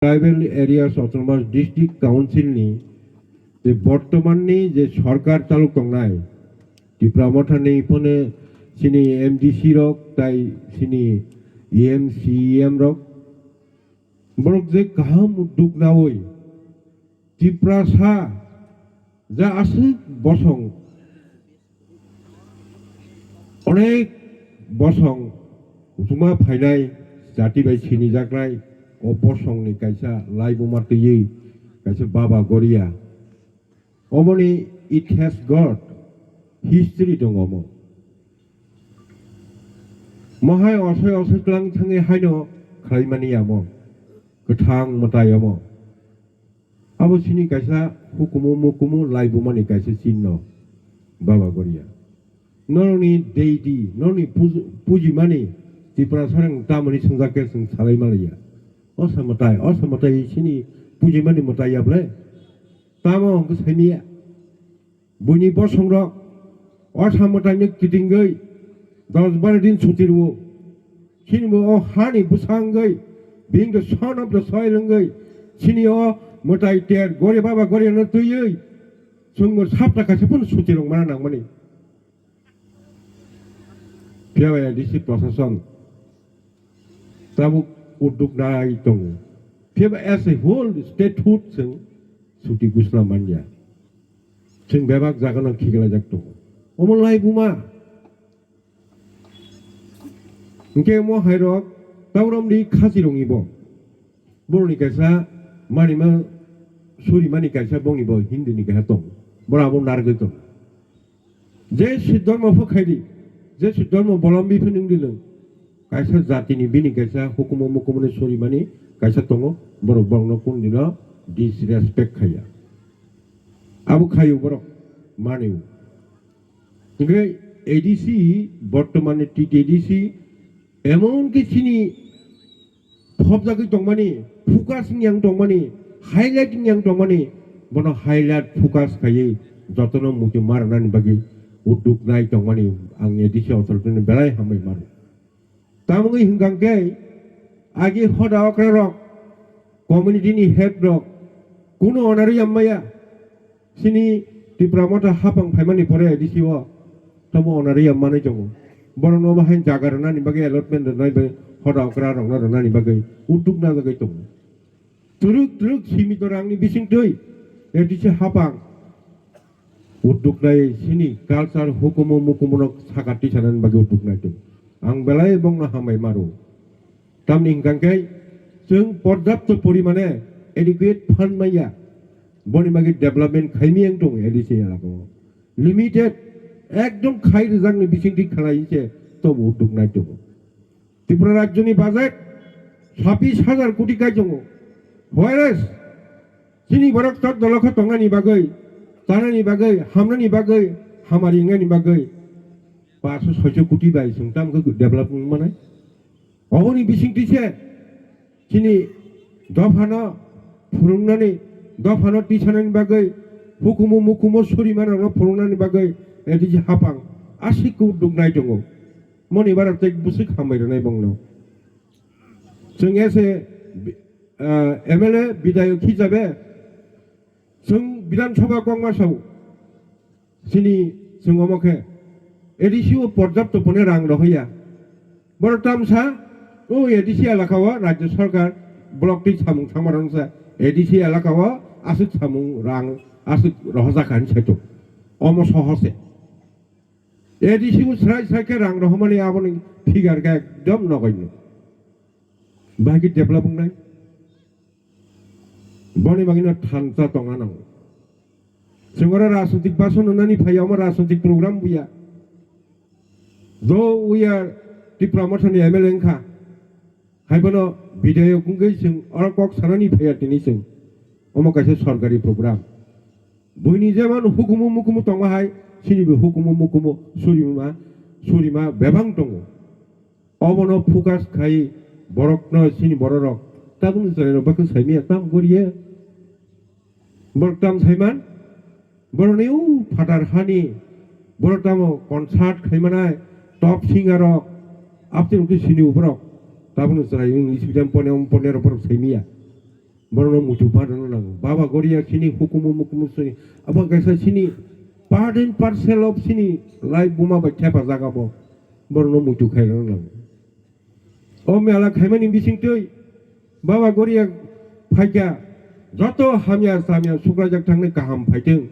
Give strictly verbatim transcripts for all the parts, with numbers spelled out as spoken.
Tribal Areas Autonomous District Council ni je bortoman ni je sorkar chalok tongnai, Tipra Motha ni phone chini M D C rok tai chini E M, C E M rok, borok je kaham uddog nawi Tiprasa ja aswk bosong, onek bosong hutuma phainai jati bai sinijaknai, o bosongni kaisa laibuma twiwi kaisa Baba Goria. Omoni it has got history tongo omo. Mohai osoi osoi klang thangwi haino khlaimani amo. Kwthang mwtai omo. Abo chini kaisa hukumu mukumu laibumani kaisa chinno, Baba Goria. Norokni deity, norokni puj-, pujimani Tiprasarang tamoni swngjak khe chwng salai manliya. O sa mwtai, o sa mwtai chini pujimani mwtai ya ble? Tamo hwnkhe saimiya. Buini bosongrok o sa mwtaino kitingwi dos baro din suti rwo. Chini bo o hani bwsa wngwi, being the son of the soil wngwi, chini o mwtai ter Goria Baba Goriano twiwi chwngbo sapta kaisa phano suti rwngmana nangmani. Phiya bai A D C prosason tabuk uddog nai tongo. Phiya bai as a whole statehood chwng suti gusla manya. Chwng bebak jagano khiklaijak tongo. Omo laibuma. Hwnkhe omo hairok taurom di khasi rongni bo. Borokni kaisa manima surimani kaisa bongni bo Hindu ni kaisa tong. Boro abo narwgwi tong. Je si dhormo pho khai di, je si dhormo bolombi pho nung di nung. Kaisa jatini bini kaisa hukumu mukumuni surimani kaisa tongo. Borok borokno kun dino disrespect khaiya. Abo khaio borok manio. Hingke A D C, bortomani T T A D C, emon ke chini phobjagwi tongmani, focus wngya tongmani, highlight wngya tongmani, bono highlight focus khaiwi jotono muchung ma rwnani bagwi uddog nai tongmani ang A D C authority ni belai hambai mano. Tamoni hwnkha khe agi hoda okra rok community ni head rok kunu onari yammaya. Chini Tipra Motha hapang phaimani pore A D C o tamo onari yammanai tongo. Borokno omo hain jaga rwnani bagwi allotment rwnai bai hoda okra rokno rwnani bagwi uddog najagwi tongo. Twrwk twrwk simi to rangni bisingtwi A D C hapang uddog nai chini culture hukumu mukumu no saka tisanani bagwi uddog nai tongo. Ang belai bongno hambai maro. Tamni hwnkha khe chwng porjapto porimane adequate fund manya. Boni bagwi development khaimiyang tongo A D C elaka o. Limited, ekdom khai rwjakni bisingtwi khlai se tobo uddog nai tongo. Tripura rajyoni budget sabbish hajar koti kai tongo. Whereas chini borok chod dolokho tongnani bagwi, chanani bagwi, hamnani bagwi, hamari wngnani bagwi paanch soi koti bai chwng tamkhe develop wngmanai. Oboni bisingtwi se chini dophano phwrwngnani, dophano tisanani bagwi, hukumu mukumu surimanrokno phwrwngnani bagwi A D C hapang aswk uddog nai tongo. Moni bara tei bwswk hambai rwnai bongno. Chwng ese, ah, M L A bidayok hisabe chwng Bidhan Sabha kokma sao. Chini chwng omo khe A D C o porjapto phone rang rohorya. Borok tamsa o A D C elaka o Rajya Sarkar block twi samung thangma rwngsa A D C elaka o aswk samung rang aswk rohorjak kha hinwi saitok. Omo sohor se. A D C o srai srai khe rang rohormani aboni figure khe ekdom nogoino. Bahai khe develop wngnai. Boni bagwino thansa tongna nango. Chwng oro rajnitik bason rwnani phaiya, omo rajnitik program buya. Though we are Tipra Mothani M L A wngkha, hai bono bidayok wngwi chwng oro kok sanani phaiya tini chwng. Omo kaisa sorkari program. Buini jemon hukumu mukumu tongma hai, chini bo hukumu mukumu surima, surima bebak tongo. Obono focus khai borokno chini bororok tabukni chwrairok bakhe saimanya tam goriya. Borok tam saiman, borokni o phatar hani, borok tamo concert khaimanai, top singer rok, apni uti sini uborok, tabukni chwrai English medium pone, pone rok borok saimanya. Borokno muitu barano nango. Baba Goria chini hukumu mukumu sini. Abo kaisa chini part and parcel of chini life buma bai thepajak abo. Borokno muitu khairano nango. O mela khaimani bisingtwi Baba Goria phaikha joto hamya samya sukrajak thangni kaham phaitwng.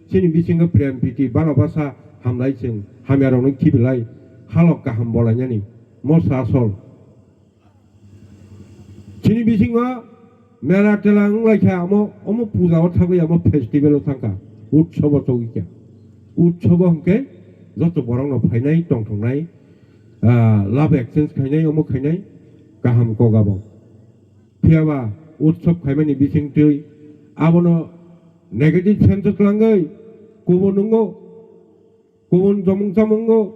Chini bisingo prem priti bhalobasa hamlai chwng hamyarokno khibilai halok kaham bolainani. Mosa asol. Chini bisingo mela tela wnglaikha, amo, omo puja o thangwi, amo festival o thangkha, utsobo chogwikha. Utsobo hwnkhe joto borokno phainai, tongthoknai, ah, love exchange khainai, omo khainai, kaham kok abo. Phiyaba utsob khaimani bisingtwi abono negative sense o twlangwi kubun wngo, kubun jomung chamungo,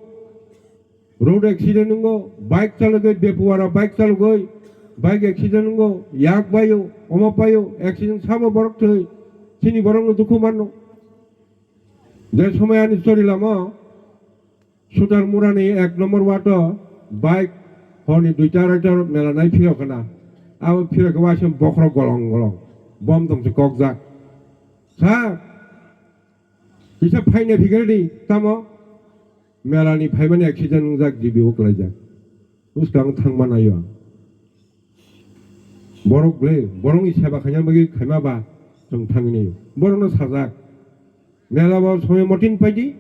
road accident wngo, bike chalogwi, bepuara bike chalogwi, bike accident wngo, yak baio, omo paio, accident sabo borok thwi, chini borokno dukhu manno. Je somoy ani chori lama, Sutar Murani ek number ward o bike horni duita arai ta mela nai phiro khna. Abo phiro khe waisem bokhorok golong golong. Bom tongse kokjak. Sa kisa phaina phikre di, tamo? Melani phaimani accident wngjak, G B O kwlaijak. Bwskang thangma naio ang. Borok le, borokni seba khaina bagwi khaima ba chwng thangwi naio. Borokno sajak. Mela bo somoy motin paidi,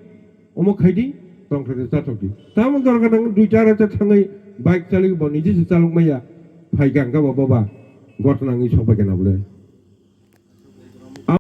omo khaidi, tongthokdi, chathokdi. Tamo dorkar nang duita rata thangwi bike chalwi bo niji se chalok maya, phai gangka bo boba, gotna wngwi sok bai khe na bole.